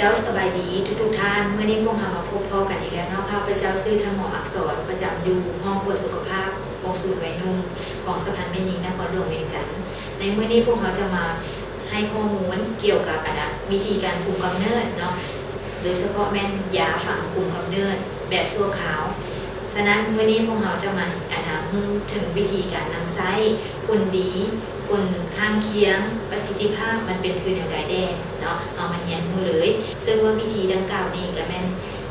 ເຈົ້າ ສະບາຍດີທຸກໆທ່ານ. ມື້ນີ້ພວກເຮົາມາພົບພໍ້ກັນອີກແລ້ວເນາະ. ຂ້າພະເຈົ້າຊື່ ທະໝໍ ອັກສອນ ປະຈຳຢູ່ຫ້ອງກວດສຸຂະພາບຂອງສູນໄວໜຸ່ມຂອງສະຫະພັນແມ່ຍິງນະຄອນຫຼວງວຽງຈັນ. ໃນມື້ນີ້ພວກເຮົາຈະມາໃຫ້ຂໍ້ມູນກ່ຽວກັບ ອັນນະ ວິທີການຄຸມກຳເນີດເນາະ, ໂດຍສະເພາະແມ່ນຢາຝັງຄຸມກຳເນີດແບບຊົ່ວຄາວ. ສະນັ້ນ ມື້ນີ້ພວກເຮົາຈະມາ ອັນນະ ຮູ້ເຖິງວິທີການນຳໃຊ້ ຜົນດີ, ຜົນຂ້າງຄຽງ, ປະສິດທິພາບມັນເປັນຄືແນວໃດແດ່ເນາະ, ເຮົາມາຮຽນຮູ້ເລີຍ. ເຊິ່ງວ່າວິທີດັ່ງກ່າວນີ້ກະແມ່ນ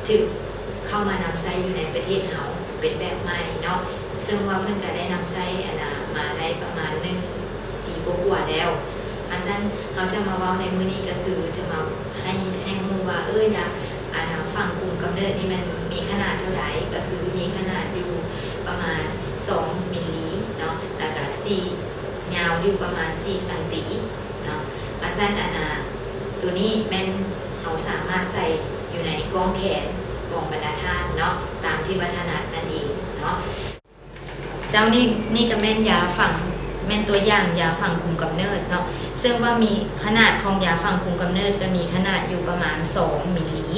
ຖືກເຂົ້າມານຳໃຊ້ຢູ່ໃນປະເທດເຮົາເປັນແບບໃໝ່ເນາະ, ເຊິ່ງວ່າເພິ່ນກະໄດ້ນຳໃຊ້ ອັນນະ ມາໄດ້ປະມານໜຶ່ງປີກວ່າໆແລ້ວ. ອາ ຊັ້ນເຮົາຈະມາເວົ້າໃນມື້ນີ້ກະຄືຈະມາ ໃຫ້ ໃຫ້ຮູ້ວ່າ ເອີ ຢາ ອັນນະ ຝັງຄຸມກຳເນີດນີ້ມັນມີຂະໜາດເທົ່າໃດ, ກະຄືມີຂະໜາດຢູ່ປະມານສອງມິນລີເນາະ, ລະກະສີ່ ຍາວຢູ່ປະມານສີ່ຊັງຕີເນາະ. ອາ ຊັ້ນ ອັນນະ ໂຕນີ້ແມ່ນເຮົາສາມາດໃສ່ຢູ່ໃນກ້ອງແຂນຂອງບັນດາທ່ານເນາະ, ຕາມທີ່ວ່າຖະໜັດນັ້ນເອງເນາະ. ເຈົ້າ ນີ້ ນີ້ກະແມ່ນຢາຝັງ ແມ່ນຕົວຢ່າງຢາຝັງຄຸມກຳເນີດເນາະ, ເຊິ່ງວ່າມີຂະໜາດຂອງຢາຝັງຄຸມກຳເນີດກະມີຂະໜາດຢູ່ປະມານສອງມິນລີ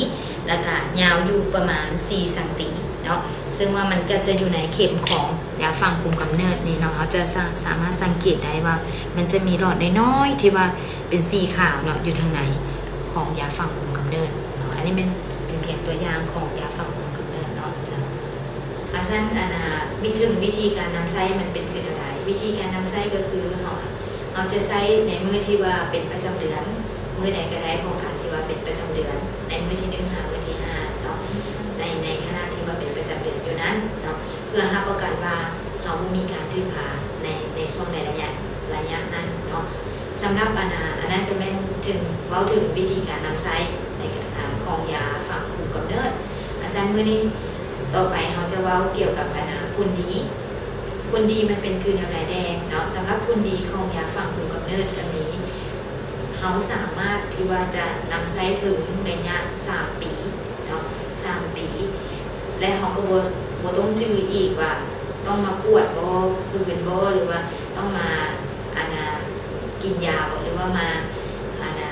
ລະກະຍາວຢູ່ປະມານສີ່ຊັງຕີເນາະ, ເຊິ່ງວ່າມັນກະຈະຢູ່ໃນເຂັມຂອງຢາຝັງຄຸມກຳເນີດນີ້ເນາະ. ເຮົາຈະສາ ສາມາດສັງເກດໄດ້ວ່າມັນຈະມີຫຼອດນ້ອຍໆທີ່ວ່າເປັນສີຂາວເນາະ ຢູ່ທາງໃນຂອງຢາຝັງຄຸມກຳເນີດເນາະ. ອັນນີ້ແມ່ນເປັນພຽງຕົວຢ່າງຂອງຢາຝັງຄຸມກຳເນີດເນາະ ເຈົ້າ. ອາ ຊັ້ນ ອັນນະ ມີເຖິງວິທີການນຳໃຊ້ມັນເປັນຄືແນວໃດ? ວິທີການນຳໃຊ້ກະຄືເຮົາ ເຮົາຈະໃຊ້ໃນມື້ທີ່ວ່າເປັນປະຈຳເດືອນ, ມື້ໃດກະໄດ້ຂອງການທີ່ວ່າເປັນປະຈຳເດືອນ, ໃນມື້ທີໜຶ່ງຫາມື້ທີຫ້າເນາະ, ໃນ ໃນຂະນະທີ່ວ່າເປັນປະຈຳເດືອນຢູ່ນັ້ນເນາະ, ເພື່ອຮັບປະກັນວ່າເຮົາບໍ່ມີການຖືພາໃນ ໃນຊ່ວງໃນໄລຍະ ໄລຍະນັ້ນເນາະ. ສຳລັບ ອັນນະ ອັນນັ້ນກະແມ່ນເຖິງ ເວົ້າເຖິງວິທີການນຳໃຊ້ໃນ ອາ ຂອງຢາຝັງຄຸມກຳເນີດ. ອາ ຊັ້ນ ມື້ນີ້ ຕໍ່ໄປເຮົາຈະເວົ້າກ່ຽວກັບ ອັນນະ ຜົນດີ. ຜົນດີມັນເປັນຄືແນວໃດແດ່ເນາະ? ສຳລັບຜົນດີຂອງຢາຝັງຄຸມກຳເນີດກະມີ ເຮົາສາມາດທີ່ວ່າຈະນຳໃຊ້ເຖິງໄລຍະສາມປີເນາະ, ສາມປີ ແລະ ເຮົາກະບໍ່ ບໍ່ຕ້ອງຈື່ອີກວ່າຕ້ອງມາກວດບໍ່ ຄືເປັນບໍ່ ຫຼືວ່າຕ້ອງມາ ອັນນະ ກິນຢາບໍ່ ຫຼືວ່າມາ ອັນນະ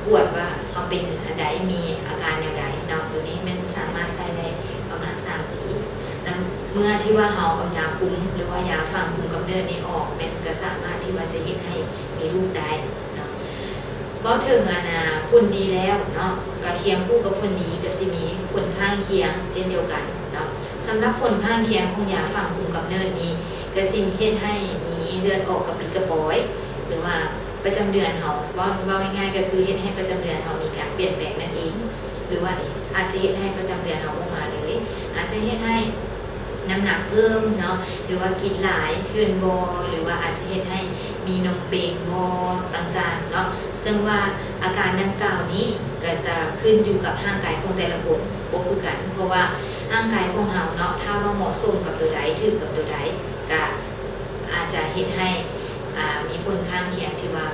ກວດວ່າເຮົາເປັນອັນໃດ ມີອາການແນວໃດເນາະ. ໂຕນີ້ແມ່ນສາມາດໃຊ້ໄດ້ປະມານສາມປີ ແລະ ເມື່ອທີ່ວ່າເຮົາເອົາຢາຄຸມ ຫຼືວ່າຢາຝັງຄຸມກຳເນີດນີ້ອອກ ແມ່ນກະສາມາດທີ່ວ່າຈະເຮັດໃຫ້ມີລູກໄດ້ເນາະ. ເວົ້າເຖິງ ອັນນະ ຜົນດີແລ້ວເນາະ, ກະຄຽງຄູ່ກັບຜົນດີກະຊິມີຜົນຂ້າງຄຽງເຊັ່ນດຽວກັນເນາະ. ສຳລັບຜົນຂ້າງຄຽງຂອງຢາຝັງຄຸມກຳເນີດນີ້ ກະຊິເຮັດໃຫ້ມີເລືອດອອກກະປິກະປອຍ ຫຼືວ່າປະຈຳເດືອນເຮົາ ເວົ້າ ເວົ້າງ່າຍໆກະຄືເຮັດໃຫ້ປະຈຳເດືອນເຮົາມີການປ່ຽນແປງນັ້ນເອງ ຫຼືວ່າອາດຈະເຮັດໃຫ້ປະຈຳເດືອນເຮົາບໍ່ມາເລີຍ, ອາດຈະເຮັດໃຫ້ນ້ຳໜັກເພີ່ມເນາະ ຫຼືວ່າກິນຫຼາຍຂຶ້ນບໍ່ ຫຼືວ່າອາດຈະເຮັດໃຫ້ມີນົມເປ່ງບໍ່ ຕ່າງໆເນາະ. ເຊິ່ງວ່າອາການດັ່ງກ່າວນີ້ກະຈະຂຶ້ນຢູ່ກັບຮ່າງກາຍຂອງແຕ່ລະຄົນບໍ່ຄືກັນ, ເພາະວ່າຮ່າງກາຍຂອງເຮົາເນາະ ຖ້າວ່າເໝາະສົມກັບໂຕໃດ ຖືກກັບໂຕໃດ ກະອາດຈະເຮັດໃຫ້ ອາ ມີຜົນຂ້າງຄຽງທີ່ວ່າ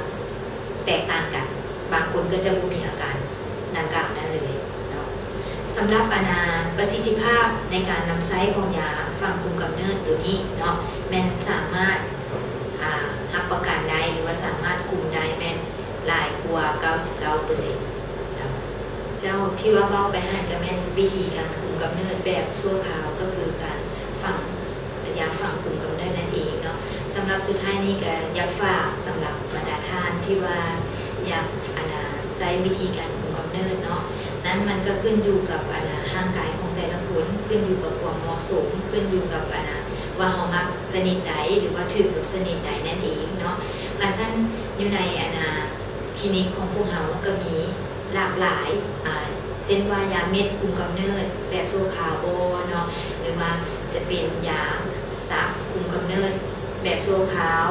ແຕກຕ່າງກັນ, ບາງຄົນກະຈະບໍ່ມີອາການດັ່ງກ່າວນັ້ນເລີຍເນາະ. ສຳລັບ ອັນນະ ປະສິດທິພາບໃນການນຳໃຊ້ຂອງຢາຝັງຄຸມກຳເນີດໂຕນີ້ເນາະ ແມ່ນສາມາດ ອາ ຮັບປະກັນໄດ້ ຫຼືວ່າສາມາດຄຸມໄດ້ແມ່ນຫຼາຍກວ່າເກົ້າສິບເກົ້າເປີເຊັນ. ເຈົ້າ ທີ່ວ່າເວົ້າໄປຫັ້ນກະແມ່ນວິທີການຄຸມກຳເນີດແບບຊົ່ວຄາວ ກະຄືການຝັງ ຢາຝັງຄຸມກຳເນີດນັ້ນເອງເນາະ. ສຳລັບສຸດທ້າຍນີ້ກະຢາກຝາກສຳລັບບັນດາທ່ານທີ່ວ່າຢາກ ອັນນະ ໃຊ້ວິທີການຄຸມກຳເນີດເນາະ, ນັ້ນມັນກະຂຶ້ນຢູ່ກັບ ອັນນະ ຮ່າງກາຍຂອງແຕ່ລະຄົນ, ຂຶ້ນຢູ່ກັບຄວາມເໝາະສົມ, ຂຶ້ນຢູ່ກັບ ອັນນະ ວ່າເຮົາມັກຊະນິດໃດ ຫຼືວ່າຖືກກັບຊະນິດໃດນັ້ນເອງເນາະ. ອາ ຊັ້ນ ຢູ່ໃນ ອັນນະ ຄລີນິກຂອງພວກເຮົາກະມີ ຫຼາກຫຼາຍ ອາ ເຊັ່ນວ່າຢາເມັດຄຸມກຳເນີດແບບຊົ່ວຄາວບໍ່ເນາະ ຫຼືວ່າຈະເປັນຢາສັກຄຸມກຳເນີດແບບຊົ່ວຄາວ,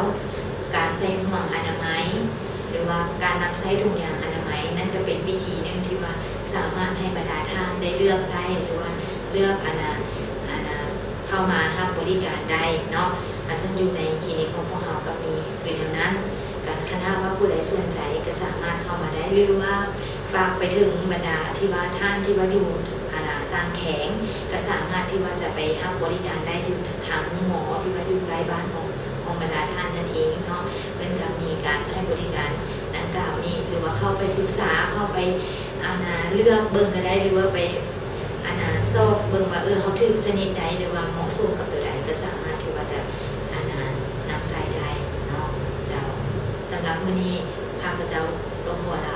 ການໃສ່ຫ່ວງອະນາໄມ ຫຼືວ່າການນຳໃຊ້ຖົງຢາງອະນາໄມ, ນັ້ນກະເປັນວິທີໜຶ່ງທີ່ວ່າສາມາດໃຫ້ບັນດາທ່ານໄດ້ເລືອກໃຊ້ ຫຼືວ່າເລືອກ ອັນນະ ອັນນະ ເຂົ້າມາຮັບບໍລິການໄດ້ເນາະ. ອາ ເຊິ່ງຢູ່ໃນຄລີນິກຂອງພວກເຮົາກະມີຄືແນວນັ້ນ. ກະ ຄັນຫາກວ່າຜູ້ໃດສົນໃຈກະສາມາດເຂົ້າມາໄດ້ ຫຼືວ່າຝາກໄປເຖິງບັນດາທີ່ວ່າທ່ານທີ່ວ່າຢູ່ ອັນນະ ຕ່າງແຂວງ ກະສາມາດທີ່ວ່າຈະໄປຮັບບໍລິການໄດ້ຢູ່ທາງໂຮງໝໍທີ່ວ່າຢູ່ໃກ້ບ້ານຂອງ ຂອງບັນດາທ່ານນັ້ນເອງເນາະ. ເພິ່ນກະມີການໃຫ້ບໍລິການດັ່ງກ່າວນີ້ ຫຼືວ່າເຂົ້າໄປປຶກສາ ເຂົ້າໄປ ອາ ອັນນ່າ ເລືອກເບິ່ງກໍໄດ້ ຫຼືວ່າໄປ ອັນນ່າ ຊອກເບິ່ງວ່າ ເອີ ເຮົາຖືກຊະນິດໃດ ຫຼືວ່າເໝາະສົມກັບຕົວໃດ ກໍສາມາດທີ່ວ່າຈະ ອັນນ່າ ນຳໃຊ້ໄດ້ເນາະເຈົ້າ. ສຳລັບມື້ນີ້ ຂ້າພະເຈົ້າຕ້ອງຂໍລາ